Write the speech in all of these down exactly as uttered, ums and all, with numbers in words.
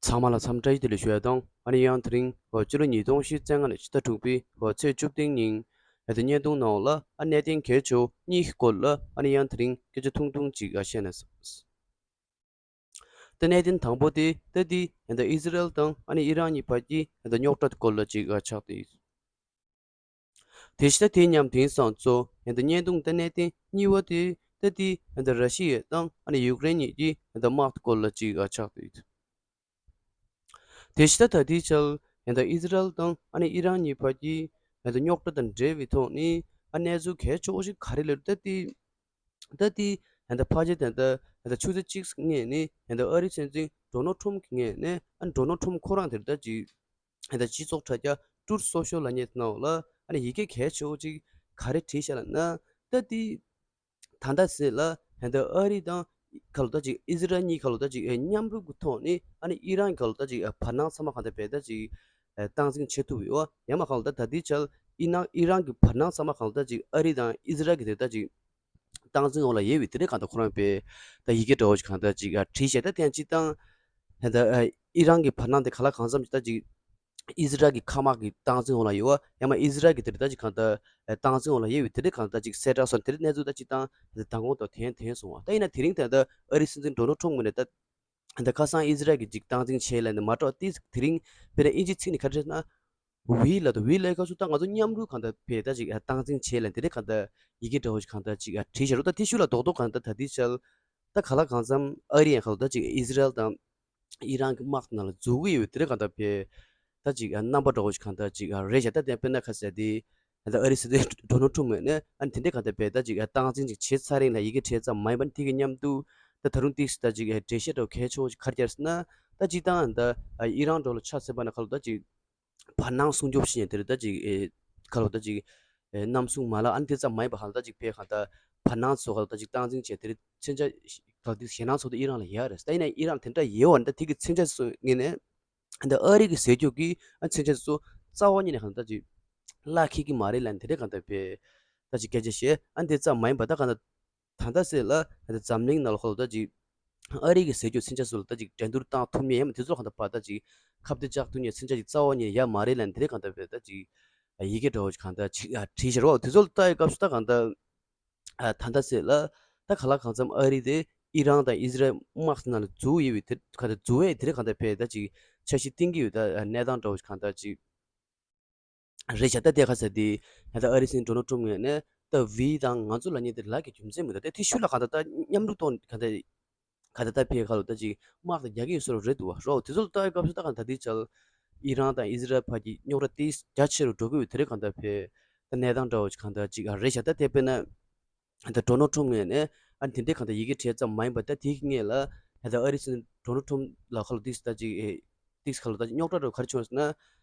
ཚང་མ་ལ་འཚམས་བཀྲ་ཤིས་བདེ་ལེགས་ཞུ་ཡ་དང་། ཨ་ནི་ཡང་དེ་རིང་ཕྱི་ལོ་ཉིས་སྟོང་ཉི་ཤུ་རྩ་ལྔ་ནས་ཕྱི་ཟླ་དྲུག་པའི་ཚེས་བཅུ་བདུན་ཉིན་ཨ་ད་བརྙན་ཐུང་ནང་ལ་ཨ་གནད་དོན་གལ་ཆེ་བོ་གཉིས་ཀྱི་སྐོར་ལ་ཨ་ནི་ཡང་དེ་རིང་སྐད་ཆ་ཐུང་ཐུང་ཅིག་ཨ་བཤད་ན་བསམ། ད་གནད་དོན་དང་པོ་དེ་ད་དེ་ཨ་ད་ཨི་ཟི་རལ་དང་ཨ་ནི་ཨི་རན་གཉིས་བར་གྱི་ཨ་ད་རྙོག་དྲ་སྐོར་ལ་ཅིག་ཨ་ཆགས་ཏེ། དེ་བཞིན་ད་དེ་མཉམ་དེང་སང་ཚོ་ཨ་ད་བརྙན་ཐུང་ད་གནད་དོན་གཉིས་པ་དེ་ད་དེ་ཨ་ད་ར་ཤི་ཡ་དང་ཨ་ནི་ཡུཀ་རེན་གཉིས་ཀྱི་ཨ་ད་དམག་སྐོར་ལ་ཅིག་ཨ་ཆགས་ཏེ། དེ་བཞིན་ད་ད་ལྟའི་ཆར་ཨ་ད་ཨི་ཟི་རལ་དང་ཨ་ནི་ཨི་རན་གཉིས་བར་གྱི་ཨ་ད་རྙོག་དྲ་དང་འབྲེལ་བའི་ཐོག་ནས་ཨ་གནས་ཚུལ་གལ་ཆེ་བོ་ཞིག་ག་རེ་ལབ་ད་དེ། ད་དེ་ཨ་ད་ཕལ་ཆེར་ད་ད་ཨ་ད་ཆུ་ཚོད་གཅིག་སྔོན་ནས་ཨ་ད་ཨ་རིའི་སྲིད་འཛིན་ཌོ་ནལ་ཊམ་གྱི་སྔོན་ནས་ཨ་ཌོ་ནལ་ཊམ་ཁོ་རང་དེར་ད་ཅིག་ཨ་ད་སྤྱི་ཚོགས་དྲ་རྒྱ་ཊུར་སོ་ཤལ་ལབ་མཁན་ནང་ལ་ཨ་ནི་ཡི་གེ་གལ་ཆེ་བོ་ཅིག་ག་རེ་བྲིས་བཞག་ལབ་ན། ད་དེ་ད་ལྟ་ཟེར་ལ་ཨ་ད་ཨ་རི་དང་ཁ་ལོ་ད་ཅིག་ཨི་ཟི་རལ་གཉིས་ཁ་ལོ་ད་ཅིག་མཉམ་རུབ་ཀྱི་ཐོག་ནས་ཨ་ནི་ཨི་རན་ཁ་ལོ་ད་ཅིག་བར་སྣང་ཚང་མ་གང་ལྟར་བས་ད་ཅིག་སྟངས་འཛིན་བྱེད་ཐུབ་ཡོད། ཡང་མ་གང་ལོ་ད་ད་ལྟའི་ཆར་ཨི་ནང་ཨི་རན་གྱི་བར་སྣང་ཚང་མ་གང་ལོ་ད་ཅིག་ཨ་རི་དང་ཨི་ཟི་རལ་གྱི་དེ་ད་ཅིག་སྟངས་འཛིན་འོག་ལ་ཡོད་པའི་དེ་རེད། གང་ལྟར་ཁོ་རང་པས་ད་ཡི་གེ་འདྲ་བོ་ཞིག་གང་ལྟར་ཅིག་བྲིས་བཞག་ད་དེ་ཡང་སྤྱིར་བཏང་ད་ཨི་རན་གྱི་བར་སྣང་དེ་ག་ལ་གང་འཚམ་ཞིག་ད་ཅིག་ཨི་ཟི་རལ་གྱི་མཁའ་དམག་གི་སྟངས་འཛིན་འོག་ལ་ཡོད་པ། ཡང་མ་ཨི་ཟི་རལ་གྱི་དེ་རེད་ད་ཅིག་གང་ལྟར་སྟངས་འཛིན་འོག་ལ་ཡོད་པའི་དེ་རེད། གང་ལྟར་ཅིག་གསལ་བསྒྲགས་སོགས་དེ་རེད། གནས་ཚུལ་ད་ཅིག་བཏང་ད་མདང་དགོང་དང་ཐེན་ཐེན་སོང་བ། ད་ཡིན་ན་དེ་རིང་ད་ལྟ་ཨ་རི་སྲིད་འཛིན་ཌོ་ནལ་ཊམ་ངོས་ནས་ད་ད་ཁ་སང་ཨི་ཟི་རལ་གྱི་ཅིག་སྟངས་འཛིན་བྱས་ལབ་ནས་མ་གཏོགས་དེ་དེ་རིང་དཔེར་ན་ཨིན་ཇིའི་ཚིག་ནས་ག་རེ་ཟེར་ན། ཝི་ལ་དང་ཝི་ལ་སྐབས་སུ་ད་ང་ཚོ་མཉམ་རུབ་གང་ལྟར་བས་ད་ཅིག་སྟངས་འཛིན་བྱས་ལ་དེ་རེད། གང་ལྟར་ཡི་གེ་འདྲ་བོ་ཞིག་གང་ལྟར་ཅིག་བྲིས་བཞག་རོ། ད་དེ་ཤུགས་ལ་རྡོག་རྡོག་གང་ལྟར་ད་དེ་ཆར་ད་ག་ལ་གང་འཚམ་ཨ་རི་ཡང་ཁ་ལོ་ད་ཅིག་ཨི་ཟི་རལ་དང་ཨི་རན་གྱི་དམག་ནང་ལ་འཛུལ་གི་ཡོད། དེ་རེད། གང་ལྟར་བས་ད་ཅིག་རྣམ་པ་འདྲ་བོ་ཞིག་གང་ལྟར་ཅིག་རེད་བཞག་ད་དེ་དཔེར་ན་ཁ་ཟེར་དེ་ད་ཨ་རི་སྲིད་འཛིན་ཌོ་ནལ་ཊམ་ངོས་ནས་ཨ་ནི་དེ་འདྲས་གང་ལྟར་བས་ད་ཅིག་སྟངས་འཛིན་ཅིག་བྱས་ཚར་རིང་ལ་ཡི་གེ་བྲིས་ཙམ་མ་ཡིན་པ་ནི་དེ་གི་མཉམ་དུ་ད་ད་རུང་ཏིག་ད་ཅིག་འགྲེལ་བཤད་འདྲ་བོ་གལ་ཆེ་བོ་ཞིག་ག་རེ་བརྒྱབ་ཟེར་ན། ད་སྤྱིར་བཏང་ད་ཨི་རན་འདྲ་བོ་ལ་ཆ་མཚོན་པ་ན་ཁ་ལོ་ད་ཅིག་བར་སྣང་སྲུང་སྐྱོབ་བྱེད་མཁན་དེ་རེད། ད་ཅིག་ཨེ་ཁ་ལོ་ད་ཅིག་ཨེ་གནམ་སྲུང་མ་ལག་ཨ་ནི་དེ་ཙམ་མ་ཡིན་པ་གང་ལྟར་ཅིག་ཕེ་གང་ལྟར་བར་སྣང་ཚོ་གང་ལྟར་ཅིག་སྟངས་འཛིན་བྱས་དེ་རེད། མཚོན་ཆ་གང་ལྟར་ཞེད་སྣང་ཚོ་ད་ཨི་རན་ལ་ཡོད་རེད། ད་ཡིན་ན་ཨི་རན་དེ་འདྲ་ཡོད་བ་ནི་ད་དེ་གི་མཚོན་ཆ་ཚོ་ངོས་ནས་ད་ཨ་རི་གི་ཟས་རྒྱུ་གི་ཨ་མཚོན་ཆ་ཚོ་རྩ་བ་ཉིད་ནས་གང་ལྟར་ཅིག་ལག་འཁེལ་གི་མ་རེད་ལབ་ནས་དེ་འདྲས་གང་ལྟར་ཕེ་ད་ཅིག་སྐད་ཆ་བཤད། ཨ་ནི་དེ་ཙམ་མ་ཡིན་པ་ད་གང་ལྟར་ད་ལྟ་ཟེར་ལ་ད་འཛམ་གླིང་ནང་ལ་ཁོ་ལ་ད་ཅིག་ཨ་རི་གི་ཟས་རྒྱུ་མཚོན་ཆ་ཚོ་ལ་ད་ཅིག་འགྲན་བསྡུར་བཏང་ཐུབ་མཁན་ཡང་མ་དེ་ཚོ་ལ་གང་ལྟར་ཕར་ད་ཅིག་ཁ་གཏད་བཅག་ཐུབ་མཁན་མཚོན་ཆ་ཅིག་རྩ་བ་ཉིད་ཡོད་མ་རེད་ལབ་ནས་དེ་རེད། གང་ལྟར་བས་ད་ཅིག་ཡི་གེ་འདྲ་བོ་ཞིག་གང་ལྟར་ཅིག་བྲིས་བཞག་རོ། དེ་ཚོ་ལ་ལྟ་ཡི་སྐབས་སུ་ད་གང་ལྟར་ད་ལྟ་ཟེར་ལ་ད་ག་ལ་གང་འཚམ་ཨ་རི་དེ་ཨི་རན་དང་ཨི་ཟི་རལ་དམག་ནང་ལ་འཛུལ་ཡོད་པའི་དེ་གང་ལྟར་འཛུལ་བས་དེ་རེད། གང་ལྟར་བས་ད་ཅིག་འཆར་གཞི་བཏིང་གི་ཡོད། ད་གནས་སྟངས་འདྲ་བོ་ཞིག་གང་ལྟར་ཅིག་རེད་བཞག་ད་དེ་ཁ་ཟེར་དེ་ད་ལྟ་ཨ་རི་སྲིད་འཛིན་ཌོ་ནལ་ཊམ་ངོས་ནས་ད་ཝི་དང་ང་ཚོ་ལབ་མཁན་དེ་ལབ་ཀྱི་རྒྱུ་མཚན་མི་འདུག་ད་དེ་ཤུགས་ལ་གང་ལྟར་ད་མཉམ་རུབ་ཐོག་གང་ལྟར་གང་ལྟར་ད་ཕེ་ཁ་ལོ་ད་ཅིག་དམག་དང་རྒྱག་གི་ཡོད་བཟོ་འདྲ་རེད་འདུག་བ། རོ་དེ་ཚོ་ལ་ལྟ་བའི་སྐབས་སུ་ད་གང་ལྟར་དེ་ཆར་ཨི་རན་དང་ཨི་ཟི་རལ་བར་གྱི་རྙོག་དྲ་དེ་རྒྱ་ཆེ་རུ་འགྲོ་གི་ཡོད། དེ་རེད། གང་ལྟར་ཕེ་ད་གནས་སྟངས་འདྲ་བོ་ཞིག་གང་ལྟར་ཅིག་རེད་བཞག་ད་དེ་དཔེར་ན། ད་ཌོ་ནལ་ཊམ་ངོས་ནས་ཨ་ནི་དེ་འདྲའི་གང་ལྟར་ཡི་གེ་བྲིས་ཙམ་མ་ཡིན་པར་ད་དེའི་སྔོན་ལ་ད་ལྟ་ཨ་རི་སྲིད་འཛིན་ཌོ་ནལ་ཊམ་ལ་ཁ་ལོ་ཏིག་ད་ཅིག་ཨེ་ཏིག་ཁ་ལོ་ད་ཅིག་རྙོག་དྲ་འདྲ་བོ་ག་རེ་བྱུང་ཟེར་ན།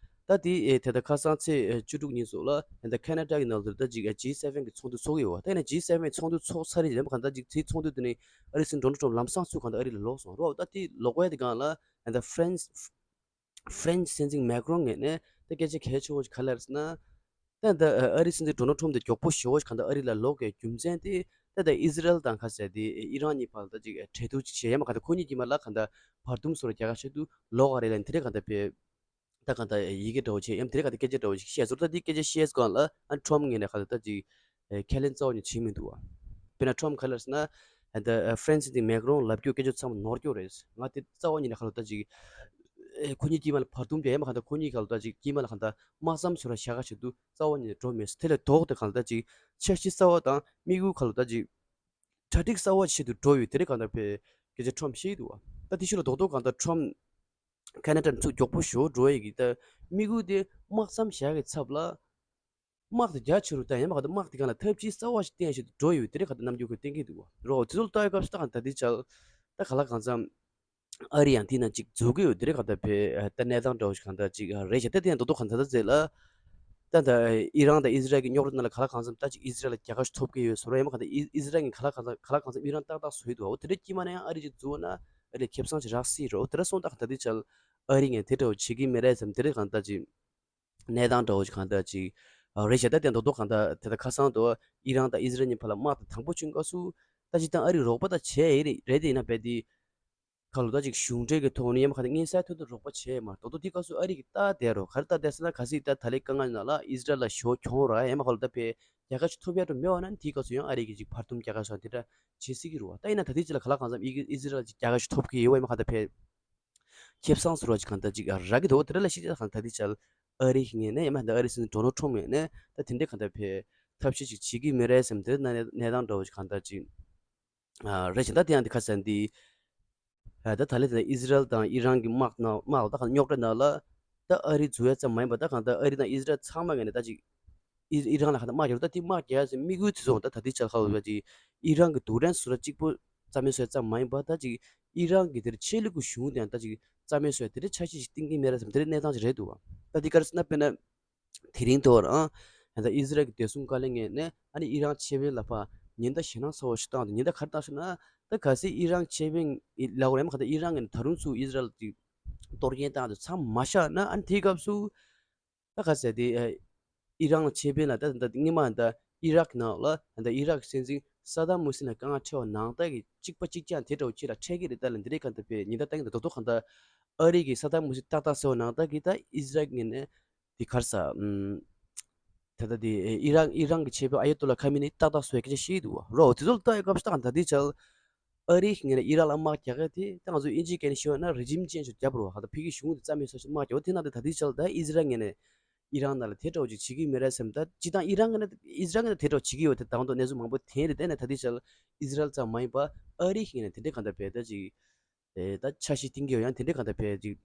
ད་དེ་ཨེ་ད་ལྟ་ཁ་སང་ཚེས་ཨེ་བཅུ་དྲུག་ཉིན་སོགས་ལ་ད་ལྟ་ཁེ་ན་ཌ་གི་ནང་དུ་ད་ཅིག་ཨེ་ཇི་སེ་ཝེན་གི་ཚོགས་འདུ་ཚོགས་ཀྱི་ཡོད་པ། ད་ཡིན་ན་ཇི་སེ་ཝེན་ཚོགས་འདུ་ཚོགས་ཚར་རྗེས་ལ་གང་ལྟར་ཅིག་དེའི་ཚོགས་འདུ་དེ་ནས་ཨ་རི་སྲིད་འཛིན་ཌོ་ནལ་ཊམ་ལམ་སང་ཚུར་གང་ལྟར་ཨ་རི་ལ་ལོག་སོང་རོ། ད་དེ་ལོག་པའི་དེ་སྒང་ལ་ད་ལྟ་ཧྥ་རན་སི་ཧྥ་རན་སི་སྲིད་འཛིན་མེ་ཀྲོན་ངོས་ནས་ད་སྐད་ཆ་གལ་ཆེ་བོ་ཞིག་ག་རེ་ལབ་ཟེར་ན། ད་ལྟ་ཨ་རི་སྲིད་འཛིན་ཌོ་ནལ་ཊམ་དེ་མགྱོགས་པོ་ཞེ་བོ་ཞིག་གང་ལྟར་ཨ་རི་ལ་ལོག་གི་རྒྱུ་མཚན་དེ་ད་ལྟ་ཨི་ཟི་རལ་དང་ཁ་ཟེར་དེ་ཨི་རན་གཉིས་བར་ལ་ད་ཅིག་འབྲེལ་གཏུག་ཅིག་བྱས་ཡང་མ་གང་ལྟར་ཁོ་གཉིས་ཀྱི་མ་ལ་གང་ལྟར་བར་འདུམ་བཟོ་རུ་རྒྱག་ག་ཆེད་དུ་ལོག་ག་རེད་ལབ་ནས་དེ་རེད། གང་ལྟར་བས་ད་གང་ལྟར་ཡི་གེ་འདྲ་བོ་བྱས་ཡང་དེ་རེད། གང་ལྟར་སྐད་ཆ་འདྲ་བོ་ཞིག་བཤད་ཟེར་ད་དེ་སྐད་ཆ་བཤད་སྒང་ལ་ཨ་ཊམ་ངོས་ནས་གང་ལྟར་ད་ཅིག་ཨེ་ཁས་ལེན་རྩ་བ་ཉིད་བྱེད་མི་འདུག་བ། དཔེར་ན་ཊམ་ག་རེ་ལབ་ཟེར་ན། ཨ་ད་ཨ་ཧྥ་རན་སི་དེ་མེ་ཀྲོན་ལབ་རྒྱུ་སྐད་ཆ་ཚང་མ་ནོར་རྒྱུ་རེད། ང་དེ་རྩ་བ་ཉིད་ནས་གང་ལྟར་ད་ཅིག་ཨེ་ཁོ་གཉིས་དཀྱིལ་མ་ལ་བར་འདུམ་རྒྱག་ཡ་མ་གང་ལྟར་ཁོ་གཉིས་གང་ལྟར་ད་ཅིག་དཀྱིལ་མ་ལ་གང་ལྟར་དམག་མཚམས་བཟོ་ར་བཞག་ག་ཆེད་དུ་རྩ་བ་ཉིད་ནས་འགྲོ་མེད། དེ་ལས་ལྡོག་སྟེ་གང་ལྟར་ད་ཅིག་འཆར་གཞི་གསར་བ་དང་དམིགས་ཡུལ་གང་ལྟར་ད་ཅིག་གྲ་སྒྲིག་གསར་བ་ཆེད་དུ་འགྲོ་ཡོད། དེ་རེད། གང་ལྟར་བས་སྐད་ཆ་ཊམ་བཤད་འདུག་བ། ད་དེ་ཤུགས་ལ་རྡོག་རྡོག་གང་ལྟར་ཊམ་ཁེ་ན་ཌ་ནས་ཚུར་མགྱོགས་པོ་ཞེ་བོ་འགྲོ་ཡས་ཀྱི་ད་དམིགས་ཡུལ་དེ་དམག་མཚམས་བཞག་གི་ཚབ་ལ་དམག་དེ་རྒྱ་ཆེ་རུ་བཏང་ཡང་མ་གང་ལྟར་དམག་དེ་སྒང་ལ་ཐབས་ཇུས་གསར་བ་ཞིག་བསྟན་ཞིག་འགྲོ་ཡོད། དེ་རེད། གང་ལྟར་རྣམ་འགྱུར་ཁོས་བསྟན་གྱི་འདུག་བ། རོ་དེ་ཚོ་ལ་ལྟ་བའི་སྐབས་སུ་ད་གང་ལྟར་དེ་ཆར་ད་ག་ལ་གང་འཚམ་ཨ་རི་ཡང་དེ་ནང་གཅིག་འཛུལ་གྱི་ཡོད། དེ་རེད། གང་ལྟར་བས་ད་གནས་སྟངས་འདྲ་བོ་ཞིག་གང་ལྟར་ཅིག་རེད་ཤག་ད་དེ་ཡང་རྡོག་རྡོག་གང་ལྟར་ད་ཟེར་ལ་ད་ད་ཨི་རན་དང་ཨི་ཟི་རལ་གྱི་རྙོག་དྲ་ནང་ལ་ག་ལ་གང་འཚམ་ད་ཅིག་ཨི་ཟི་རལ་ལ་རྒྱལ་ཁ་ཞིག་ཐོབ་ཀྱི་ཡོད་བཟོ་འདྲ། ཡང་མ་གང་ལྟར་ཨི་ཨི་ཟི་རལ་གྱིས་ག་ལ་གང་འཚམ་ག་ལ་གང་འཚམ་ཨི་རན་ཏག་ཏག་བཟོ་ཡི་འདུག་འོ་དེ་འདྲའི་དཀྱིལ་མ་ནས་ཡང་ཨ་རི་ཅིག་འཛུལ་བ་ན་ཨ་རི་ཁེ་བཟང་ཅིག་རག་སྲིད་རོ། དེ་འདྲ་སོང་ད་གང་ལྟར་དེ་ཆར་ཨ་རི་ངས་དེ་འདྲ་བོ་བྱེད་ཀྱི་མེད་རེད་བསམ། དེ་འདྲ་གང་ལྟར་ཅིག་གནས་སྟངས་འདྲ་བོ་ཞིག་གང་ལྟར་ཅིག་རེད་ཤག་ད་དེ་རྡོག་རྡོག་གང་ལྟར་དེ་ལྟར་ཁ་སང་དུ་ཨི་རན་དང་ཨི་ཟི་རལ་གཉིས་བར་ལ་དམག་དེ་དང་པོ་བྱུང་སྐབས་སུ་ད་སྤྱིར་བཏང་ཨ་རི་རོགས་པ་ད་བྱས་ཡོད་རེད། དེ་ཡིན་ན་རྦད་དེ་ ཁ་ལོ་ད་ཅིག་གཞུང་འབྲེལ་གྱི་ཐོག་ནས་ཡང་མ་ཁ་ད་སྔོན་གསལ་ཐོན་དུ་རོགས་པ་བྱས་མ་རེད། ད་དུང་དེའི་སྐབས་སུ་ཨ་རི་གིས་ལྟ་བསྡད་རོགས། ག་རེ་ལྟ་བསྡད་ཟེར་ན། གལ་སྲིད་ད་ད་ལན་དཀའ་ངལ་ནང་ལ་ཨི་ཟི་རལ་ལ་ཞོ་གྱོང་ར་ཡང་མ་ཁ་ལོ་ད་ཕེ་རྒྱལ་ཁ་ཅིག་ཐོབ་ཡ་འགྲོ་མེད་པ་ན་དེའི་སྐབས་སུ་ཡང་ཨ་རི་གིས་ཅིག་བར་འདུམ་རྒྱག་ག་སོགས་དེ་འདྲ་བྱེད་སྲིད་ཀྱི་རེད་བ། ད་ཡིན་ན་ད་ལྟའི་ཆ་ལ་ག་ལ་གང་འཚམ་ཨི་ཨི་ཟི་རལ་ཅིག་རྒྱལ་ཁ་ཞིག་ཐོབ་ཀྱི་ཡོད་པ་ཡང་མ་ཁ་ད་ཕེ་ཁེ་བཟང་བཟོ་འདྲ་ཅིག་གང་ལྟར་ཅིག་རག་གི་འདུག་ད་དེ་ལ་ཤེས་ཆ་གང་ལྟར་དེའི་ཆ་ལ་ཨ་རི་གི་ངོས་ནས་ཡང་མ་ད་ཨ་རི་སྲིད་འཛིན་ཌོ་ནལ་ཊམ་ངོས་ནས་ད་དེ་འདྲའི་གང་ལྟར་ཕེ་ཐབས་ཤེས་ཅིག་བྱེད་ཀྱི་མེད་རེད་བསམ། དེ་ན་གནས་སྟངས་འདྲ་བོ་ཅིག་གང་ལྟར་ཅིག་ཨ་རེད་ཅིག་ད་དེ་ཡང་དེ་ཁ་སང་འདི་ཨ་ད་ད་ལན་དེ་ཨི་ཟི་རལ་དང་ཨི་རན་གྱི་དམག་ནང་དམག་ལ་ད་གང་རྙོག་དྲ་ནང་ལ་ད་ཨ་རི་འཛུལ་ཡ་ཙམ་མ་ཡིན་པ་ད་གང་ལྟར་ཨ་རི་དང་ཨི་ཟི་རལ་ཚང་མ་ངོས་ནས་ད་ཅིག་ཨི་ཨི་རན་ལ་གང་ལྟར་དམག་རྒྱག་རོགས། ད་དེ་དམག་རྒྱག་ཡ་ཟེར་དམིགས་ཡུལ་དེ་ཚོ་ད་ད་ལྟའི་ཆར་ཁ་བ་ཅིག་ཨི་རན་གྱི་རྡུལ་ཕྲན་བཟོ་གྲྭ་གཅིག་པོ་རྩ་མེད་བཟོ་ཡ་ཙམ་མ་ཡིན་པ་ད་ཅིག་ཨི་རན་གྱི་དེར་ཆོས་ལུགས་ཀྱི་གཞུང་དེ་ཡང་ད་ཅིག་རྩ་མེད་བཟོ་ཡ་དེ་འདྲའི་འཆར་གཞི་ཞིག་བཏིང་གི་མེད་རེད་བསམ། དེ་འདྲའི་གནས་སྟངས་ཅིག་རེད་འདུག་བ། ད་དེ་ག་རེ་ཟེར་ན་དཔེར་ན། དེ་རིང་ཐོག་རང་ད་ལྟ་ཨི་ཟི་རལ་གྱི་བདེ་སྲུང་བཀའ་བློན་ངོས་ནས་ཨ་ནི་ཨི་རན་ཆེད་དཔོན་ལ་ཕར་ཉེན་བརྡ་ཞེད་སྣང་ཚ་བོ་ཞིག་བཏང་འདུག་ཉེན་བརྡ་ག་རེ་བཏང་ཟེར་ན། ད་གལ་སྲིད་ཨི་རན་ཆེད་དཔོན་ལ་འོ་རེམ་ག་ད་ཨི་རན་ངོས་ནས་ད་རུང་ཚུར་ཨི་ཟི་རལ་གྱི་གཏོར་སྐྱོན་བཏང་འདུག་མཚམས་མ་བཞག་ན། ཨ་ནི་དེའི་སྐབས་སུ་ད་ག་ཟེར་དེ་ཨི་རན་ཆེད་དཔོན་ལ་ད་ད་སྔོན་མ་ད་ཨི་རག་ནང་ལ་ད་ཨི་རག་གི་སྲིད་འཛིན་ས་དཱམ་ཧུ་སིན་ལ་དཀའ་ངལ་འཕྲད་པ་ནང་ལྟར་གྱི་གཅིག་པ་གཅིག་རྐྱང་དེ་འདྲ་བོ་ཁྱེད་ལ་འཕྲད་ཀྱི་རེད། ད་ལ་འདི་རེད་ག་ད་བས་ཉེན་བརྡ་བཏང་གི་འདུག་ད་དོ་ག་ད་ཨ་རི་གི་ས་དཱམ་ཧུ་སིན་ཏག་ཏག་ཟེར་བ་ནང་ལྟར་གྱི་ད་ཨི་ཟི་རལ་ངོས་ནས། དེ་ག་རེ་ཟ། ཨམ། ད་ལྟ་དེ་ཨི་རན་ཨི་རན་གྱི་ཆེད་དཔོན་ཨ་ཡ་ཏུ་ལ་ཁ་མི་ནི་ཏག་ཏག་བཟོ་ཡ་སྐད་ཆ་བཤད་འདུག་བ། རོ་དེ་ཚོ་ལ་ལྟ་ཡ་སྐབས་སུ་ད་ད་ལྟའི་ཆར་ཨ་རིའི་ངོས་ནས་ཨི་རན་ལ་དམག་རྒྱག་ཡ་དེ་ད་ང་ཚོ་དབྱིན་ཇིའི་སྐད་ནས་ཞུས་པ་ན་རི་ཇིམ་ཅེན་ཇི་རྒྱབ་རོགས། ཧ་ད་ཕ་གིའི་གཞུང་དེ་རྩ་མེད་བཟོ་ཞིག་དམག་རྒྱག་པ་དེ་ན་དེ་ད་ལྟའི་ཆར་ད་ཨི་ཟི་རལ་ངོས་ནས་ཨི་རན་ནང་ལ་དེ་འདྲ་བོ་ཅིག་བྱེད་ཀྱི་མེད་རེད་བསམ། ད་སྤྱིར་བཏང་ཨི་རན་ངོས་ནས་ཨི་ཟི་རལ་ངོས་ནས་དེ་འདྲ་བོ་བྱེད་ཀྱི་ཡོད་དེ་ད་དང་དུ་གནས་ཚུལ་མང་པོ་ཐོན་རེད། དེ་ནས་ད་ལྟའི་ཆར་ཨི་ཟི་རལ་ཙམ་མ་ཡིན་པ་ཨ་རིའི་ངོས་ནས་དེ་འདྲའི་གང་ལྟར་བས་ད་ཅིག་ཨེ་ད་འཆར་གཞི་བཏིང་གི་ཡོད། ཡང་དེ་འདྲའི་གང་ལྟར་བས་ཅིག་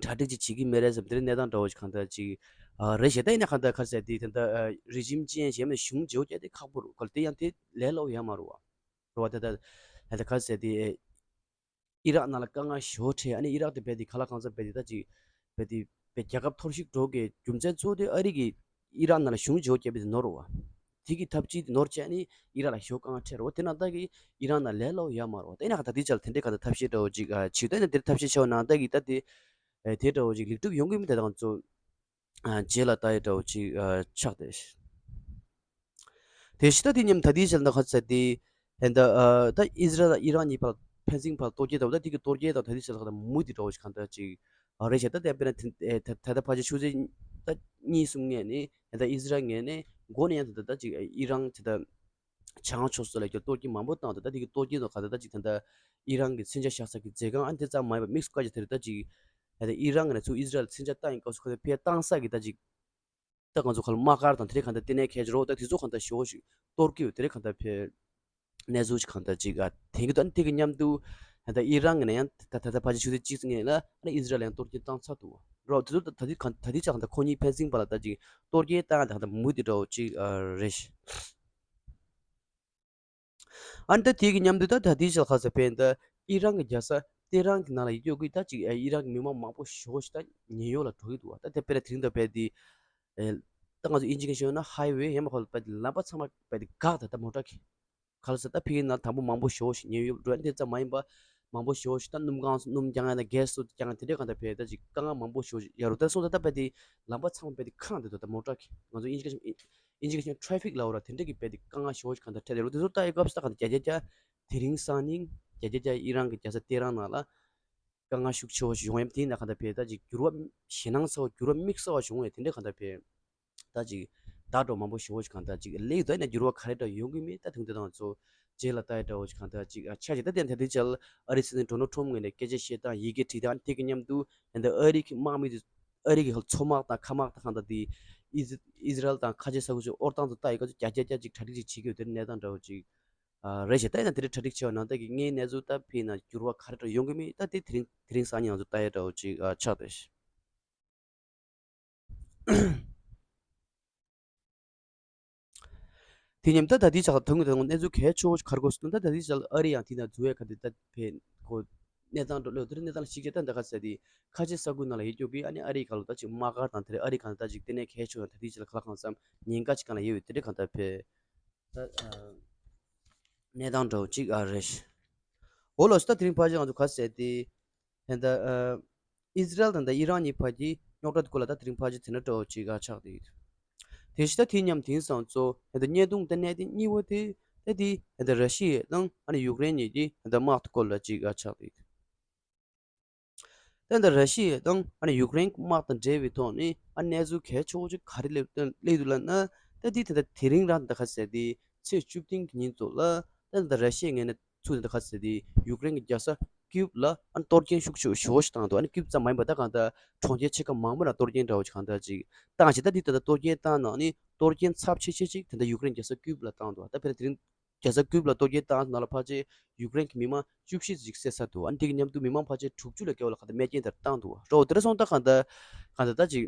གྲ་སྒྲིག་ཅིག་བྱེད་ཀྱི་མེད་རེད་བསམ། དེ་འདྲའི་གནས་སྟངས་འདྲ་བོ་ཞིག་གང་ལྟར་ཅིག་ཨ་རེད་ཤག་ད་ཡིན་ན་གང་ལྟར་ག་རེ་ཟེར་དེ་ད་ལྟ་ཨ་རི་ཇིམ་ཅེན་ཇི་ཡིན་ན་གཞུང་བརྗེ་པོ་བྱས་ཏེ་ཁག་པོ་རེད། ག་ལ་དེ་ཡང་དེ་ལས་སླ་པོ་ཡོད་མ་རེད་བ། རེད་བ། ད་ལྟ་ད་ལྟ་ག་རེ་ཟེར་དེ་ཨེ་ཨི་རག་ནང་ལ་དཀའ་ངལ་ཞེ་པོ་འཕྲད། ཨ་ནི་ཨི་རག་དེ་རྦད་དེ་ག་ལ་གང་འཚམ་རྦད་དེ་ད་ཅིག་རྦད་དེ་རྦད་རྒྱལ་ཁབ་འཐོར་ཞིག་འགྲོ་གི་རྒྱུ་མཚན་གཙོ་བོ་དེ་ཨ་རི་གིས་ཨི་རག་ནང་ལ་གཞུང་བརྗེ་པོ་བརྒྱབ་པ་དེ་ནོར་བ། དེ་གི་ཐབས་ཇུས་དེ་ནོར་བྱས་ནི་ཨི་རག་ལ་ཞེ་པོ་དཀའ་ངལ་འཕྲད་རེད་བ། དེ་ནང་ལྟ་གི་ཨི་རག་ནང་ལས་སླ་པོ་ཡོད་མ་རེད་བ། ད་ཡིན་ན་ག་ད་དེ་ཆ་ལ་དེ་འདྲའི་ག་ད་ཐབས་ཤེས་འདྲ་བོ་ཅིག་ཨ་བྱེད། ད་ཡིན་ན་དེ་ཐབས་ཤེས་བྱས་པ་ནང་ལྟ་གི་ད་དེ་ཨེ་དེ་འདྲ་བོ་ཅིག་ལེགས་གྲུབ་ཡོང་གི་མིན་དེ་དང་གཙོ་ཨ་རྗེས་ལ་ལྟ་ཡ་འདྲ་བོ་ཅིག་ཨ་ཆགས་ཏེ། དེ་ཕྱི་ད་དེ་མཉམ་ད་དེའི་ཆ་ལ་ད་ག་ཚ་དེ་ཧན་ད་ཨ་ད་ཨི་ཟི་རལ་དང་ཨི་རན་གཉིས་བར་ཕན་ཚུན་བར་གཏོར་སྐྱོན་འདྲ་བོ། ད་དེ་གི་གཏོར་སྐྱོན་དང་ད་དེའི་ཆ་ལ་ད་མུ་དེ་འདྲ་བོ་ཞིག་གང་ལྟར་ཅིག་ཨ་རེད་ཤག་ད་དེ་དཔེར་ན་དེ་ད་ད་ཕལ་ཆེར་ཆུ་ཚོད་ད་གཉིས་གསུམ་སྔོན་ནས་ཧན་ད་ཨི་ཟི་རལ་ངོས་ནས་མགོ་ནས་ཡང་ད་ད་ད་ཅིག་ཨི་རན་དེ་ད་བྱང་ཕྱོགས་སུ་ལ་ཀྱང་གཏོར་སྐྱོན་མང་པོ་བཏང་འདུག་ད་དེ་གི་གཏོར་སྐྱོན་དང་ག་ད་ད་ཅིག་ད་ད་ཨི་རན་གྱི་མཚོན་ཆ་བཞག་ས་གི་མཛོད་ཁང་ཨ་ནི་དེ་ཙམ་མ་ཡིན་པ་དམིགས་སུ་བཀར་གྱི་དེ་རེད། ད་ཅིག་ད་ད་ཨི་རན་ངོས་ནས་ཚུར་ཨི་ཟི་རལ་མཚོན་ཆ་བཏང་ཡིན་སྐབས་སུ་ཁོ་ཚོ་ཕེ་བཏང་ས་གི་ད་ཅིག་ད་ང་ཚོ་ག་ལ་དམག་སྒར་དང་དེ་རིགས་གང་ལྟར་ལྟེ་གནས་གལ་ཆེ་རོགས། ད་དེ་ཚོ་གང་ལྟར་ཞེ་པོ་ཞིག་གཏོར་གྱི་ཡོད། དེ་རིགས་གང་ལྟར་ཕེ་གནས་ཚུལ་ཞིག་གང་ལྟར་ཅིག་ཨ་དེང་གི་ད་ནི་དེ་གི་མཉམ་དུ་ད་ཨི་རན་ངོས་ནས་ཡང་ད་ད་ད་ཕལ་ཆེར་ཆུ་ཚོད་གཅིག་ཙམ་སྔོན་ལ་ཨ་ནི་ཨི་ཟི་རལ་ལ་ཡང་གཏོར་སྐྱོན་བཏང་ཚར་འདུག་རོགས། དེ་ཚོ་ད་ད་དེ་གང་ད་དེ་ཆ་གང་ལྟར་ཁོ་གཉིས་ཕན་ཚུན་བར་ལ་ད་ཅིག་གཏོར་སྐྱོན་བཏང་ཡ་ད་གང་ལྟར་མུ་དེ་འདྲ་བོ་ཅིག་ཨ་རེད་ཤག་ཨ་ནི་ད་དེ་གི་མཉམ་དུ་ད་ད་དེའི་ཆ་ལ་ག་ཚ་ཕེ་ད་ཨི་རན་གྱི་རྒྱལ་ས་ཏེ་རན་གྱི་ནང་ལ་ཡོད་རྒྱུ་གི་ད་ཅིག་ཨི་རན་གྱི་མི་མང་མང་པོ་ཞེ་པོ་ཞིག་ད་ཉེན་གཡོལ་ལ་འགྲོ་གི་འདུག་བ། ད་དེ་དཔེར་ན་དེ་རིང་ད་རྦད་དེ་ཨེ་ད་ང་ཚོ་དབྱིན་ཇི་སྐད་ཤོད་ན་ཧའི་ཝེ་ཡང་མ་ཁོ་རྦད་དེ་ལམ་པ་ཚང་མ་རྦད་དེ་འགག་ད་ད་མོ་ཊ་གི་ག་ལ་ས་ད་ཕ་གིའི་ནང་དང་པོ་མང་པོ་ཞེ་པོ་ཞིག་ཉེན་གཡོལ་འགྲོ་ཡ་དེ་ཙམ་མ་ཡིན་པ་མང་པོ་ཞེ་པོ་ཞིག་ད་སྣུམ་གང་སྣུམ་རྒྱག་ཡ་ན་གྷེ་སི་སོ་རྒྱག་ཡ་དེ་འདྲའི་གང་ད་ཕེ་ད་ཅིག་དཀའ་ངལ་མང་པོ་ཞེ་པོ་ཞིག་ཡོད་རེད། ད་སོང་ད་ད་རྦད་དེ་ལམ་པ་ཚང་མ་རྦད་དེ་ཁེངས་བསྡད་འདུག་ད་མོ་ཊ་གི་ང་ཚོ་དབྱིན་ཇི་སྐད་ཤོད་ཨིན་ཇི་སྐད་ཤོད་ཊ་ཕིག་ལབ་ར། དེ་འདྲ་གི་རྦད་དེ་དཀའ་ངལ་ཞེ་པོ་ཞིག་གང་ལྟར་འཕྲད་དེ་རུ་དེ་ཚོ་ལྟ་ཡི་སྐབས་སུ་ད་གང་ལྟར་བརྒྱ་ཆ་བརྒྱ་དེ་རིང་སང་ཉིན་བརྒྱ་ཆ་བརྒྱ་ཨི་རན་གྱི་རྒྱལ་ས་ཏེ་རན་ནང་ལ་དཀའ་ངལ་ཤུགས་ཆེ་བ་ཞིག་ཡོང་ཡ་དེ་ཡིན་ན་གང་ལྟར་བས་ད་ཅིག་འགྱུར་བ་ཞེད་སྣང་ཚ་བ་འགྱུར་བ་དམིགས་བསལ་བ་ཞིག་ཡོང་ཡ་དེ་འདྲ་གང་ལྟར་བས་ད་ཅིག་བརྡ་འདྲ་མང་པོ་ཞེ་པོ་ཞིག་གང་ལྟར་ཅིག་སླེབས་ད་ཡིན་ན་འགྱུར་བ་ག་རེ་འདྲ་ཡོང་གི་མེད། ད་དེང་དུས་དང་ཚོ་རྗེས་ལ་ལྟ་ཡ་འདྲ་བོ་ཞིག་གང་ལྟར་ཅིག་ཨ་ཆགས་ཅིག་ད་དེ་ཡང་ད་ལྟའི་ཆར་ཨ་རིའི་སྲིད་འཛིན་ཌོ་ནལ་ཊམ་ངོས་ནས་སྐད་ཆ་བཤད་སྟངས་ཡི་གེ་བྲིས་སྟངས་དེ་གི་མཉམ་དུ་ཡང་ད་ཨ་རི་གི་དམག་མི་དེ་ཨ་རི་གི་མཚོ་དམག་དང་མཁའ་དམག་དང་གང་ལྟར་དེ་ཨི་ཟི་ཨི་ཟི་རལ་དང་ཁ་ཆེ་ས་ཁུལ་ཚོའི་དབོར་སྟངས་ཚོ་ལྟ་ཡི་སྐབས་སུ་བརྒྱ་ཆ་བརྒྱ་ཅིག་གྲ་སྒྲིག་ཅིག་བྱེད་ཀྱི་ཡོད། དེ་གནས་སྟངས་འདྲ་བོ་ཅིག་ཨ་རེད་ཤག་ད་ཡིན་ན་དེ་འདྲའི་གྲ་སྒྲིག་བྱས་པ་ནང་ལྟར་གྱི་དངོས་གནས་ཚུལ་ལྟ་ཕི་ན་འགྱུར་བ་ག་རེ་འདྲ་ཡོང་གི་མེད། ད་དེ་དེ་རིང་དེ་རིང་སང་ཉིན་ང་ཚོ་ལྟ་ཡ་འདྲ་བོ་ཅིག་ཨ་ཆགས་ཏེ། དེ་མཉམ་ད་ད་ལྟའི་ཆ་ལ་དོན་དངོས་དང་གནས་ཚུལ་གལ་ཆེ་བོ་ཞིག་ག་རེ་གོ་སོང་ད། ད་ལྟའི་ཆ་ལ་ཨ་རི་ཡང་དེ་ན་འཛུལ་བའི་ཁ་དེ་ད་ཕེ་གོ་གནས་སྟངས་འགྲོ་ལོས་དེར་གནས་སྟངས་ལ་གཅིག་བྱས་ད་འདི་ག་ཟེར་དེ་ཁ་ཆེ་ས་ཁུལ་ནང་ལ་ཡོད་རྒྱུ་གི་ཨ་ནི་ཨ་རི་ག་ལ་ད་ཅིག་དམག་སྒར་དང་དེ་རེད། ཨ་རི་ག་ལ་ད་ཅིག་ལྟེ་གནས་གལ་ཆེ་བ་ད་ལྟའི་ཆ་ལ་ག་ལ་གང་འཚམ་ཉེན་ཁ་ཅིག་གང་ལ་ཡོད་ཡོད་དེ་རེད་གང་ད་ཕེ་ད་གནས་སྟངས་འདྲ་བོ་ཅིག་ཨ་རེད། འོ་ལོ་ད་དེ་རིང་ཕལ་ཆེར་ང་ཚོ་ག་ཟེར་དེ། ད་ལྟ་ཨ་ཨི་ཟི་རལ་དང་ད་ཨི་རན་གཉིས་བར་གྱི་རྙོག་དྲ་དེ་སྐོར་ལ་ད་དེ་རིང་ཕལ་ཆེར་དེ་འདྲ་འདྲ་བོ་ཅིག་ཨ་ཆགས་བསྡད་ཡོད། དེ་བཞིན་ད་དེ་མཉམ་དེང་སང་ཚོ་ད་ལྟ་བརྙན་ཐུང་ད་གནད་དེ་གཉིས་པ་དེ་ད་དེ་ད་ལྟ་ར་ཤི་ཡ་དང་ཨ་ནི་ཡུཀ་རེན་གཉིས་ཀྱི་ད་ལྟ་དམག་དེ་སྐོར་ལ་ཅིག་ཨ་ཆགས་བསྡད་ཡོད། ད་ད་ར་ཤི་ཡ་དང་ཨ་ནི་ཡུཀ་རེན་དམག་དང་འབྲེལ་བའི་ཐོག་ནས་ཨ་གནས་ཚུལ་གལ་ཆེ་བོ་ཅིག་ག་རེ་སླེབས་སླེབས་འདུག་ལབ་ན། ད་འདི་ད་ད་དེ་རིང་རང་ད་ག་ཟེར་དེ་ཚེས་བཅུ་བདུན་གྱི་ཉིན་ཚོ་ལ་ད་ད་ར་ཤི་ཡའི་ངོས་ནས་ཚུར་ད་ག་ཟེར་དེ་ཡུཀ་རེན་གྱི་རྒྱལ་ས་ཀིབ་ལ་ཨ་ནི་གཏོར་སྐྱོན་ཤུགས་ཆེ་ཞེ་པོ་ཞིག་བཏང་འདུག་ཨ་ནི་ཀིབ་ཙམ་མ་ཡིན་པར་ད་གང་ལྟར་གྲོང་ཁྱེར་ཕྱེད་ཀ་མང་པོ་ལ་གཏོར་སྐྱོན་འདྲ་བོ་ཞིག་གང་ལྟར་ཅིག་བཏང་བྱས། ད་འདི་ད་ད་གཏོར་སྐྱོན་བཏང་ནང་ནི་གཏོར་སྐྱོན་ཚབས་ཆེ་ཤོས་ཅིག་ད་ལྟ་ཡུཀ་རེན་རྒྱལ་ས་ཀིབ་ལ་བཏང་འདུག་ད་དཔེར་ན་དེ་རིང་རྒྱལ་ས་ཀིབ་ལ་གཏོར་སྐྱོན་བཏང་ནང་ལ་ཕལ་ཆེར་ཡུཀ་རེན་གྱི་མི་མང་བཅུ་བཞི་ཅིག་བསད་ཚར་འདུག་ཨ་ནི་དེ་གི་མཉམ་དུ་མི་མང་ཕལ་ཆེར་དྲུག་ཅུ་ལས་བརྒལ་བ་ལ་གང་ལྟར་རྨས་སྐྱོན་དེར་བཏང་འདུག་འགྲོ་དེ་འདྲ་སོང་ད་གང་ལྟར་གང་ལྟར་ད་ཅིག་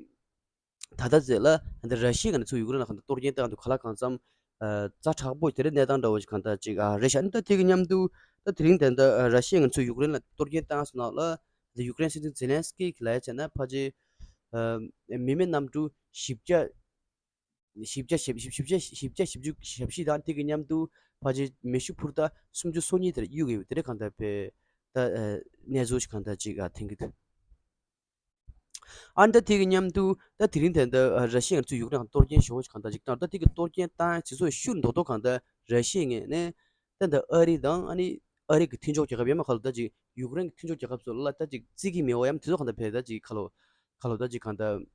ད་ལྟ་ཟེར་ལ་ད་ར་ཤི་ཡ་ནས་ཚུར་ཡུཀ་རེན་ལ་གང་ལྟར་གཏོར་སྐྱོན་བཏང་འདུག་ག་ལ་གང་འཚམ་ཛ་དྲག་པོ་དེ་འདྲའི་གནས་སྟངས་འདྲ་བོ་ཞིག་གང་ལྟར་ཅིག་རེད་ཤག་ཨ་ནི་ད་དེ་གི་མཉམ་དུ་ད་དེ་རིང་ད་ལྟ་ར་ཤི་ཡ་ནས་ཚུར་ཡུཀ་རེན་ལ་གཏོར་སྐྱོན་བཏང་སོང་ན་ལ་ད་ཡུཀ་རེན་སྲིད་འཛིན་ཛེ་ལན་སི་ཀི་གི་ལབ་ཡ་བྱས་ན་ཕལ་ཆེར་མི་མེད་གནམ་གྲུ་བཞི་བརྒྱ། བཞི་བརྒྱ་བཞི་བཞི་བརྒྱ་བཞི་བརྒྱ་བཞི་བཅུ་ཞེ་བཞི་དང་དེ་གི་མཉམ་དུ་ཕལ་ཆེར་མེ་ཤུགས་འཕུར་མདའ་སུམ་ཅུ་སོ་གཉིས་དེར་གཡུག་ཡོད་པ་དེ་འདྲ་གང་ལྟར་བས་ད་གནས་ཚུལ་ཞིག་གང་ལྟར་ཅིག་ཐོན་གྱི་འདུག་ཨ་ནི་ད་དེ་གི་མཉམ་དུ་ད་དེ་རིང་ད་ལྟ་ར་ཤི་ཡ་ཚུར་ཡུཀ་རེན་གཏོར་སྐྱོན་ཞེ་པོ་ཞིག་གང་ལྟར་ཅིག་བཏང་། ད་དེ་གི་གཏོར་སྐྱོན་བཏང་ཡ་དེ་ཚོ་ཤུགས་མདོག་མདོག་གང་ལྟར་ར་ཤི་ཡའི་ངོས་ནས་ད་ད་ཨ་རི་དང་ཨ་ནི་ཨ་རི་གི་མཐུན་ཕྱོགས་རྒྱལ་ཁབ་ཡང་མ་ཁ་ལོ་ད་ཅིག་ཡུཀ་རེན་གི་མཐུན་ཕྱོགས་རྒྱལ་ཁབ་ཚོ་ལ་ད་ཅིག་བརྩི་གི་མེད་པ་ཡང་དེ་ཚོ་གང་ལྟར་བས་ད་ཅིག་ཁ་ལོ་ཁ་ལོ་ད་ཅིག་གང་ལྟར།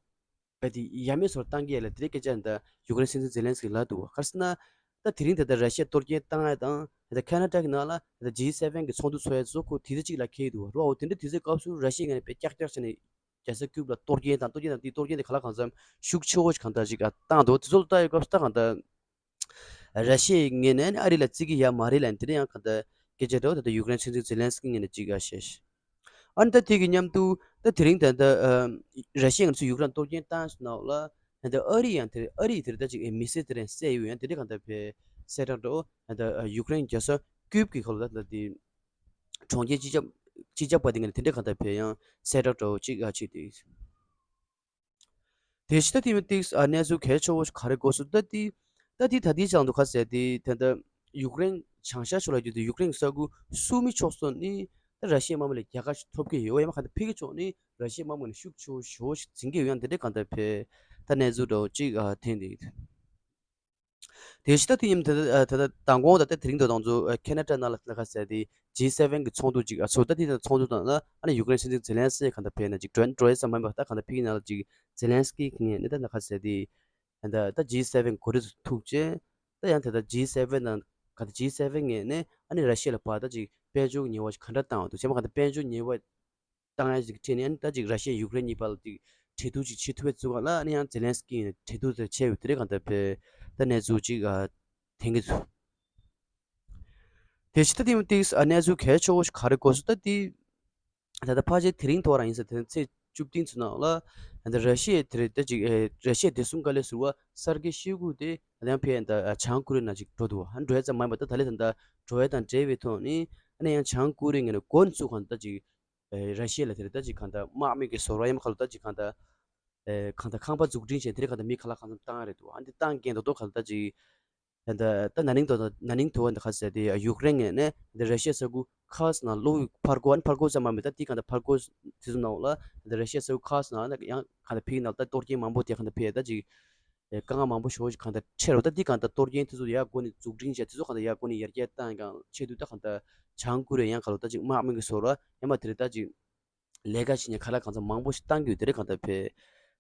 བས་དེ་ཡ་མེད་བཟོ་བཏང་གི་ཡ་ལ་དེ་རིང་སྐད་ཆ་འདི་ཡུཀ་རེན་སྲིད་འཛིན་ཛེ་ལན་སི་ཀི་ལབ་འདུག་ག་རེ་ཟེར་ན། ད་དེ་རིང་དེ་ལྟར་ར་ཤི་ཡ་གཏོར་སྐྱོན་བཏང་ཡ་དང་དེ་ལྟར་ཁེ་ན་ཌ་གི་ནང་ལ་དེ་ལྟར་ཇི་སེ་ཝེན་གི་ཚོགས་འདུ་ཚོགས་ཡ་ཚོ་ཁོ་དུས་ཚོད་གཅིག་ལ་འཁེལ་འདུག་རོ། འོ་དེ་འདྲ་དུས་ཚོད་སྐབས་སུ་ར་ཤི་ཡའི་ངོས་ནས་དཔེ་ཀྱག་ཀྱག་བྱས་ནས་རྒྱལ་ས་ཀིབ་ལ་གཏོར་སྐྱོན་དང་གཏོར་སྐྱོན་དང་དེའི་གཏོར་སྐྱོན་དེ་ག་ལ་གང་འཚམ་ཤུགས་ཆེ་བོ་ཞིག་གང་ལྟར་ཞིག་བཏང་འདུག་དེ་ཚོ་ལ་ལྟ་ཡོད་སྐབས་སུ་ད་གང་ལྟར། ར་ཤི་ཡའི་ངོས་ནས་ཨ་རི་ལ་བརྩི་གི་ཡ་མ་རེད་ལབ་ནས་དེ་འདྲ་ཡང་གང་ལྟར་སྐད་ཆ་འདྲ་བོ་ད་ལྟ་ཡུཀ་རེན་སྲིད་འཛིན་ཛེ་ལན་སི་ཀི་ངོས་ནས་ཅིག་ཨ་བཤད་ཤག་ཨ་ནི་ད་དེ་གི་མཉམ་དུ་ད་དེ་རིང་ད་ལྟ་ར་ཤི་ཡ་ང་ཚོས་ཡུཀ་རེན་གཏོར་སྐྱོན་བཏང་སོང་ན་ལ་ད་ལྟ་ཨ་རི་ཡང་དེ་ཨ་རི་དེར་ད་ཅིག་མི་སེར་དེ་རིང་བསད་ཡོད་ཡང་དེ་འདྲ་གང་ལྟར་བས་གསལ་བསྒྲགས་འདྲ་བོ་ད་ལྟ་ཡུཀ་རེན་རྒྱལ་ས་ཀིབ་ཀྱི་ཁ་ལོ་ད་ལྟ་དེ་གྲོང་ཁྱེར་སྤྱི་ཁྱབ་སྤྱི་ཁྱབ་པ་དེ་ངོས་ནས་དེ་འདྲ་གང་ལྟར་བས་ཡང་གསལ་བསྒྲགས་འདྲ་བོ་ཅིག་ཨ་བྱས་ཏེ། དེ་བཞིན་ད་དེ་མི་ཏིག་ཨ་གནས་ཚུལ་གལ་ཆེ་བོ་ཞིག་ག་རེ་གོ་སོང་ད་དེ། ད་དེ་ད་དེ་ཆགས་འདུག་ག་ཟེར་དེ་དེ་འདྲ་ཡུཀ་རེན་བྱང་ཤར་ཕྱོགས་ལ་བརྒྱུད་དེ་ཡུཀ་རེན་ས་ཁུལ་སུ་མི་ཕྱོགས་སོ་ནི་ད་ར་ཤི་ཡའི་དམག་མི་ལ་རྒྱལ་ཁ་ཞིག་ཐོབ་ཀྱི་ཡོད་ཡང་མ་ག་ད་ཕི་གི་ཕྱོགས་ནི་ར་ཤི་ཡའི་དམག་མི་ལ་ཤུགས་ཆེ་བོ་ཞེ་བོ་ཞིག་འཛིན་གྱི་ཡོད་ཡང་དེ་འདྲ་གང་ལྟར་བས་ད་གནས་ཚུལ་འདྲ་བོ་ཅིག་ཨ་ཐོན་དེ། དེ་ཕྱི་ད་དེ་ཡིན་ད་ད་ད་མདང་དགོང་ད་ལྟ་དེ་རིང་དུ་དང་ཚོ་ཁེ་ན་ཌ་ནང་ལ་ལ་ཁ་ཟེར་དེ་ཇི་སེ་ཝེན་གི་ཚོགས་འདུ་ཅིག་ཨ་ཚོ་ད་དེ་ད་ཚོགས་འདུ་དང་ལ་ཨ་ནི་ཡུཀ་རེན་སྲིད་འཛིན་ཛེ་ལན་སི་གང་ལྟར་ཕེབས་ན་ཅིག་ཌོན་ཌོ་ཡེ་ཙམ་མ་ཡིན་པ་ད་གང་ལྟར་ཕེབས་ཀྱི་ནང་ལ་ཅིག་ཛེ་ལན་སི་ཀི་ངས་ནི་ད་ལ་ཁ་ཟེར་དེ་ད་ད་ཇི་སེ་ཝེན་གོ་སྒྲིག་ཐུག་ཅེ་ད་ཡང་ད་ད་ཇི་སེ་ཝེན་ནང་ག་ད་ཇི་སེ་ཝེན་ངས་ནི་ཨ་ནི་ར་ཤི་ཡ་ལ་ཕར་ད་ཅིག་དཔལ་འབྱོར་ཉེས་པ་ཞིག་ག་འདྲ་བཏང་བ་འདུག་ཅེ་མ་གང་ལྟར་དཔལ་འབྱོར་ཉེས་པ་བཏང་ཡ་ཅིག་ཁྲིད་ནས་ཨ་ནི་ད་ཅིག་ར་ཤི་ཡ་ཡུཀ་རེན་གཉིས་བར་ལ་ཅིག་འབྲེལ་གཏུག་ཅིག་བྱེད་ཐུབ་པའི་བཙུགས་ག་ལ་ཨ་ནི་ཡང་ཛེ་ལན་སི་ཀི་ཡིས་འབྲེལ་གཏུག་དེ་བྱས་ཡོད་དེ་རེད་གང་ལྟར་བས་ད་གནས་ཚུལ་ཅིག་ཨ་ཐེང་གི་འདུག་དེ་ཕྱི་ད་དེ་མི་ཏིག་ཨ་གནས་ཚུལ་གལ་ཆེ་བོ་ཞིག་ག་རེ་གོ་སོང་ད་དེ་ད་ལྟ་ཕལ་ཆེར་དེ་རིང་ཐོག་རང་ཡིན་ས་དེ་ཚེས་བཅུ་བདུན་ཚོ་ནང་ལ་ད་ར་ཤི་ཡའི་དེ་རེད་ད་ཅིག་ཨེ་ར་ཤི་ཡའི་བདེ་སྲུང་བཀའ་བློན་ཟུར་པ་སར་གི་ཤོའི་གུ་དེ་ད་ཡང་ཕེ་ད་བྱང་ཀོ་རི་ཡ་ནང་ཅིག་འགྲོ་འདུག་ཨ་འགྲོ་ཡ་ཙམ་མ་ཡིན་པ་ད་ད་ལེ་ད་ད་འགྲོ་ཡ་དང་འབྲེལ་བའི་ཐོག་ནས་ཨ་ནི་ཡང་བྱང་ཀོ་རི་ཡ་ངོས་ནས་འགོ་ནས་ཚུགས་གང་ད་ཅིག་ཨེ་ར་ཤི་ཡ་ལ་དེ་རེད་ད་ཅིག་གང་ལྟར་དམག་མི་གི་ཟོར་བ་ཡང་མ་ཁ་ལོ་ད་ཅིག་གང་ལྟར་ཨེ་གང་ལྟར་ཁང་པ་འཛུགས་སྐྲུན་བྱས་དེ་རེད་གང་ལྟར་མི་ཁ་ལག་གང་འཚམ་བཏང་ཡ་རེད་འདུག་ཨ་འདི་བཏང་མཁན་རྡོག་རྡོག་གང་ལྟར་ཅིག་ད་ད་ད་ན་ནིང་དོ་ན་ནིང་དོ་བ་འདི་ཁ་ཟེར་དེ་ཡུཀ་རེན་ངོས་ནས་འདི་ར་ཤི་ཡ་ས་ཁུལ་ཁག་ནང་ལོ་ཕར་སྐོར་ཨ་ནི་ཕར་སྐོར་ཙམ་མ་མེད་ད་དེ་གང་ལྟར་ཕར་སྐོར་དེ་ཚོ་ནང་ལ་འདི་ར་ཤི་ཡ་ས་ཁུལ་ཁག་ནང་ཡང་གང་ལྟར་ཕིག་ནང་ད་གཏོར་སྐྱོན་མང་པོ་དེ་གང་ལྟར་ཕེ་ད་ཅིག་དཀའ་ངལ་མང་པོ་ཞེ་པོ་ཞིག་གང་ལྟར་འཕྲད་རོ། ད་འདི་གང་ལྟར་གཏོར་སྐྱོན་དེ་ཚོ་ཡར་སྒོ་ནས་འཛུགས་སྐྲུན་བྱས་དེ་ཚོ་གང་ལྟར་ཡར་སྒོ་ནས་ཡར་རྒྱས་བཏང་གང་ཆེད་དུ་ད་གང་ལྟར་བྱང་ཀོ་རི་ཡ་ཡང་ག་ལོ་ད་ཅིག་དམག་མི་གི་ཟོར་བ་ཡང་མ་དེ་རེད་ད་ཅིག་ལས་ཀ་བྱེད་མཁན་ཁ་ལག་གང་ཚང་མང་པོ་ཞིག་བཏང་གི་ཡོད་དེ་རེད་གང་ལྟར་ཕེ་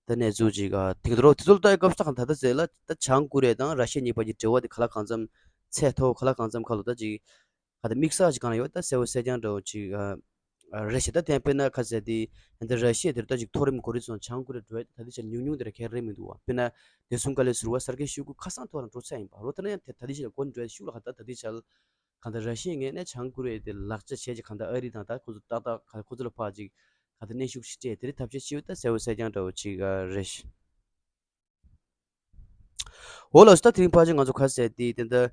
ད་གནས་ཚུལ་ཅིག་ཐེངས་དུ་རོ་དེ་ཚོ་ལ་ལྟ་ཡི་སྐབས་སུ་གང་ད་ད་ཟེར་ལ་ད་བྱང་ཀོ་རི་ཡ་དང་ར་ཤི་ཡ་གཉིས་བར་གྱི་འབྲེལ་བ་དེ་ཁ་ལག་གང་འཚམ་ཚད་མཐོ་ཁ་ལག་གང་འཚམ་ཁ་ལོ་ད་ཅིག་ག་ད་དམིགས་བསལ་ཅིག་གང་ཡོད་ད་གསལ་བོ་གསལ་རྐྱང་འདྲ་བོ་ཅིག་རེད་ཤག་ད་དེ་དཔེར་ན་ཁ་ཟེར་དེ་འདི་ར་ཤི་ཡ་དེར་ད་ཅིག་མཐོ་རིམ་གོ་རིམ་སོང་བྱང་ཀོ་རི་ཡ་འགྲོ་ཡ་ད་དེ་ཆ་ཉུང་ཉུང་དེ་ར་གལ་རེད་མི་འདུག་བ། དཔེར་ན་བདེ་སྲུང་བཀའ་བློན་ཟུར་པ་སར་གི་ཤོའི་གུ་ཁ་སང་ཐོག་རང་འགྲོ་ཚར་ཡིན་པ་རོ། ད་ན་ཡང་དེ་ད་དེ་ཆ་ལ་གོ་ནས་འགྲོ་ཡ་ཤུགས་ལ་ཁ་ད་ད་དེ་ཆ་ལ་གང་ལྟར་ར་ཤི་ཡའི་ངོས་ནས་བྱང་ཀོ་རི་ཡ་དེ་ལག་ཆ་བྱས་ཀྱི་གང་ལྟར་ཨ་རི་དང་ད་ཁོ་ཚོ་ཏག་ཏག་ག་ཁོ་ཚོ་ལ་ཕར་ཅིག་གང་ལྟར་གནོན་ཤུགས་ཤིག་སྤྲད་དེ་རིང་ཐབས་ཤེས་ཤིག་ད་གསལ་བོ་གསལ་རྐྱང་འདྲ་བོ་ཅིག་རེད་ཤག་འོ་ལགས་སོ། ད་དེ་རིང་ཕལ་ཆེར་ང་ཚོ་ཁ་ཟེར་དེ་དེ་འདྲ་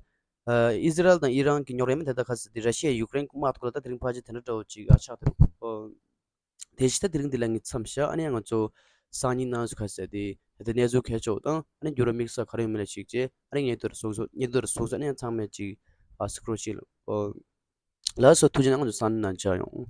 ཨི་ཟི་རལ་དང་ཨི་རན་གྱི་རྙོག་རེད་མ་དེ་ད་ཁ་ཟེར་དེ་ར་ཤི་ཡ་ཡུཀ་རེན་གྱི་དམག་ཐོག་ལ་ད་དེ་རིང་ཕལ་ཆེར་དེ་འདྲ་འདྲ་བོ་ཅིག་ཆགས་འདུག་དེ་བཞིན་ད་དེ་རིང་འདི་ལ་ངས་མཚམས་བཞག་ཨ་ནི་ང་ཚོ་སང་ཉིན་གནངས་ཚེ་ཁ་ཟེར་དེ་དེ་གནས་ཚུལ་གལ་ཆེ་བ་དང་ཨ་ནི་འགྱུར་བ་དམིགས་བསལ་ག་རེ་ཡོད་མེད་ལ་གཞིགས་བྱས་ཨ་ནི་ངས་དོར་སོང་སོང་ངས་དོར་སོང་སོང་ཨ་ནི་ཚང་མས་ཅིག་ཨ་སི་ཀྲོ་ཤིག་ལ་ལགས་སོ། ཐུགས་རྗེ་གནང་། ང་ཚོ་སང་ཉིན་ནང་མཇལ་ཡོང་།